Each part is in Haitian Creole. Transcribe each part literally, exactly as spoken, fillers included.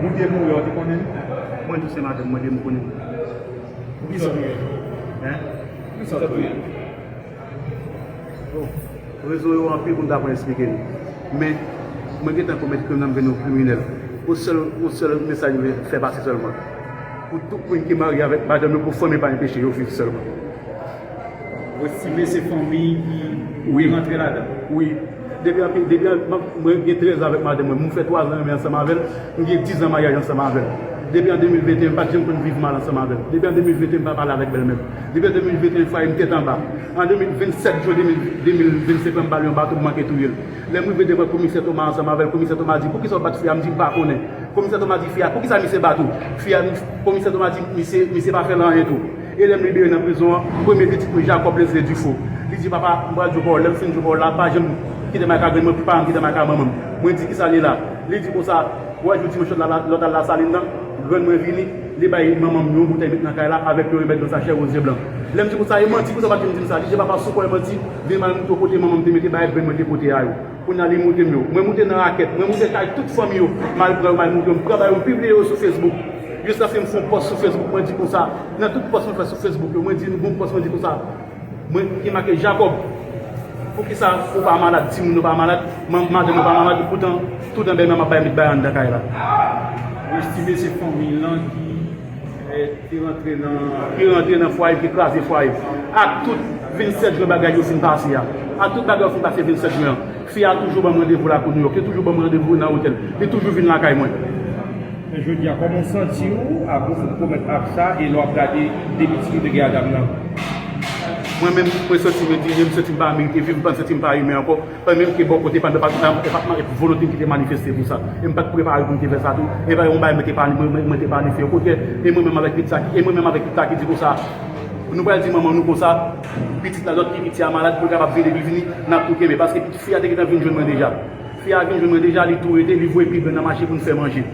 Ou te mouri, ou te konnen? Mwen tou se madanm mwen, depi m konnen. Poukisa w touye? Hein? Poukisa w touye? Bon, rezon yo anpil pou m ta pran esplike nou. Men, mwen gentan komèt krim nan, m vin yon kriminèl. Yon sèl, yon sèl mesaj mwen fè pase sèlman. Pou tout moun ki marye avèk madanm yo, pou fanmi pa anpeche yo viv sèlman. Ou estime se fanmi ki Wi. Rantre ladan? Wi. Depi anpil, depi an, mwen, mwen gen trèz avèk madanm mwen. Mwen fè twa zan renmen ansanm avè l. Mwen gen dis zan maryaj ansanm avè l. Depi an de mil venteyen, m pa t janm konn viv mal ansanm avè l. Depi an de mil venteyen, m pa pale avèk bèlmè m. Depi an de mil venteyen, fwaye m tèt anba. An de mil vennsèt, jen de mil, de mil vennsenk lan, m ba l yon baton, m manke touye l. Lè m rive devan komisè Toma ansanm avè l, komisè Toma di, "Poukisa w bat fi a?" M di, "M pa konnen." Komisè Toma di fi a, "Poukisa misye bat ou?" Fi a, komisè Toma di, "Misye, misye pa fè l anyen tou." E lè m libere nan prizon an, premye pitit mwen, Jacob Leslie Dufault. Li di, "Papa, m pral di w pawòl, lè m fin di w pawòl la, pa janm kite m al ka grann mwen, pa janm kite m al ka manman m." Mwen di, "Kisa l ye la?" Li di konsa, "Ou wè jou dimanch lòt la, lòt la Lasalin nan, grann mwen vini, li bay manman m yon boutèy met nan kay la, avèk yon remèd nan sachè woze blan." Lè m di konsa, "E manti, poukisa w pa t vin di m sa?" Li di, "Papa, si w kwè manti, vin m al montre w kote manman m te mete bagay grann mwen te pote a yo." Kounye a li moute m yo. Mwen moute nan rakèt. Mwen moute kay tout fanmi yo. M al pran yo, m al moute yo. M pran bagay yo, m pibliye yo sou Facebook. Jiskaske m fè yon pòs sou Facebook, mwen di konsa, nan tout pòs mwen fè sou Facebook yo, mwen di, yon bon pòs, mwen di konsa, mwen ki make Jacob. Poukisa ou pa malad, timoun yo pa malad, man- madanm yo pa malad, poutan tout an bèlmè m ap bay met bagay anndan kay la. Ou estime se fanmi lan ki eh, te rantre nan Ki rantre nan fwaye, ki kraze fwaye. Ak tout vennsèt jen bagay yo fin pase a. Ak tout bagay yo fin pase vennsèt jen an. Fi a toujou ban m randevou lakou Nouyòk. Li toujou ban m randevou nan otèl. Li toujou vin lakay mwen. Men jodi a, kòman w santi w apre w fin komèt ak sa e lè w ap gade de pitit ou te gen ak dam nan? Mwen menm, mwen santi m endinye, m santi m pa merite viv, m pa santi m pa imen ankò. Mwen menm ke bò kote pa m, e pa t, e pa t volonte m ki te manifeste pou sa. E m pa t prepare pou m te fè sa tou. E pa yon bagay mwen te pa, mwen, mwen, mwen te planifye. Okontrè, e mwen menm avèk pitit sa ki, e mwen menm avèk pitit sa ki di konsa, nou pral di manman nou konsa, pitit la, lòt ki piti a malad, pou l kapab vin epi vini, n ap tou kenbe. Paske fi a te gentan vin jwenn mwen deja. Fi a vin jwenn mwen deja, li tou rete, li voye pi grann nan mache pou n fè manje.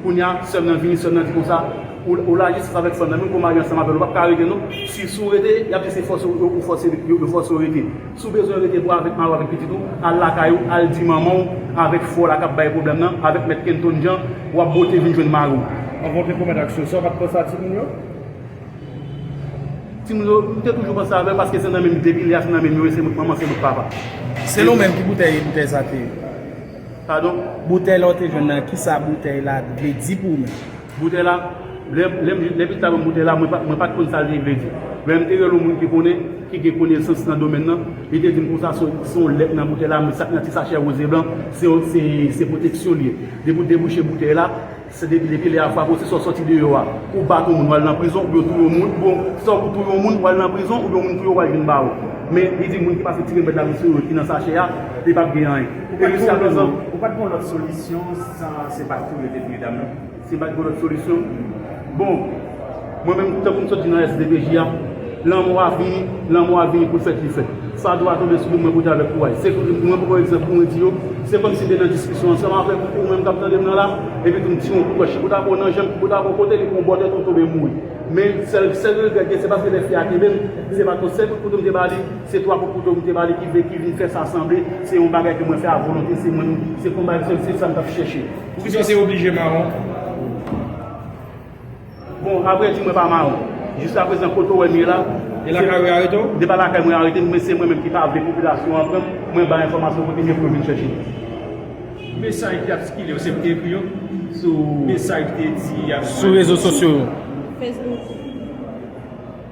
Kounye a, sè m nan vini, sè m nan di konsa, ou, ou lajistis avèk fanm nan, menm ke w marye ansanm avè l, ou p ap ka rete non. Si, si w rete, y ap di se fòse ou, ou fòse, yo, yo fòse w rete. Si w bezwen rete pou avèk mari w avèk pitit ou, al lakay ou, al di manman w avèk frè w la k ap bay pwoblèm nan, avèk mèt Kenton Jean, w ap bote vin jwenn mari w. Anvan w te komèt aksyon sa, w pa t panse a timoun yo? Timoun yo, m te toujou panse avè yo paske se nan men m depi lè a, se nan men m yo ye, se mwen k manman, se mwen k papa. Selon w menm, ki boutèy boutèy sa te ye? Padon? Boutèy la w te jwenn nan, kisa boutèy la vle di pou ou menm? Boutèy la, lè, lè, lè pitit la ban m boutèy la, mwen pa, mwen pa t konn sa l te vle di. Lè m te rele yon moun ki konnen, ki gen konesans nan domèn nan, li te di m konsa, se, se yon lèt nan boutèy la, men sa k nan ti sachè woze blan, se, se, se pwoteksyon li ye. Depi w debouche boutèy la, se depi, depi lè a frape w, se swa w sòti deyò a, ou bat yon moun, w al nan prizon, oubyen w touye yon moun, bon, swa ou touye yon moun, w al nan prizon, oubyen yon moun touye w, w al vin ba ou. Men, li di moun ki pase ti remèd la sou yo ki nan sachè a, li p ap gen anyen. E jiska prezan, Ou pa t gon lòt solisyon san se pa tou yo te touye dam nan? Si m pa t gen lòt solisyon. Bon, mwen menm, tankou m sot di nan S D P J a, lanmò a vini, lanmò a vini pou l fèt li fèt. Fado a tonbe sou mwen, mwen pote avèk kouraj. Se, mwen pran egzanp pou mwen di yo, se kòmsi m te nan diskisyon ansanm avèk ou menm k ap tande m nan la, epi tou m tire yon kout wòch, kout apò nan janm, kout apò kote li pran bò tèt ou tonbe mouri. Men sèl, sèl regrè m gen, se paske lè fi a kenbe m, se pa t yon sèl kout kouto m te ba li, se twa kout kouto m te ba li ki vin, ki vin fè sa sanble se yon bagay ke mwen fè a volonte, se mwen, se konba, se, se sa m t ap chèche. Poukisa se oblije mawon? Bon, apre di mwen pa mawon. Jiska prezan, kote w wè m ye la, E lakay ou yo arete w? Se pa lakay mwen arete m, men se mwen menm ki pa vle popilasyon an pran m, mwen bay enfòmasyon kote m ye pou yo vin chèche m. Mesaj ki ap sikile yo, se pou te ekri yo? Sou Mesaj ki te di y ap Sou rezo sosyo yo. Facebook.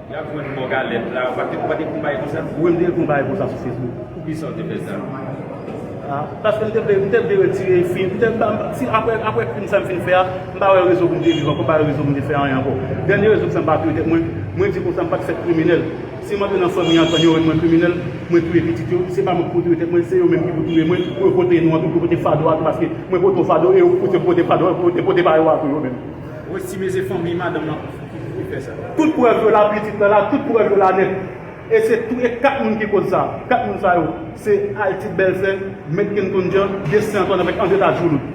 Y ap jwenn bò galèt la, ou pa te, ou pa te konn bagay konsa? Wi, m te konn bagay konsa sou Facebook. Poukisa w te fè sa? Ah, paske m te vle, m te vle retire fi, m te, m pa, si apre, apre krim sa m fin fè a, m pa wè rezon pou m te viv ankò, m pa wè rezon pou m te fè anyen ankò. Dènye rezon sa m pa touye tèt mwen, mwen di konsa m pa t fèt kriminèl. Si m antre nan fanmi an, tann yo wè mwen kriminèl, mwen touye pitit yo, se pa mwen ki pou touye tèt mwen, se yo menm ki pou touye mwen, pou yo pote nou an tou, pou yo pote fado a tou, paske mwen pote yon fado e yo pote, pote fado a, pote, pote pa yo a tou yo menm. Ou estime se fanmi madanm nan ki fè sa? Tout prèv yo la, pitit la la, tout prèv yo la nèt. E se tou, e kat moun ki koz sa. Kat moun sa yo, se Altit Bèlfè, Mèt Kenton Jean, Destin Antoine avèk André Tadjoulout.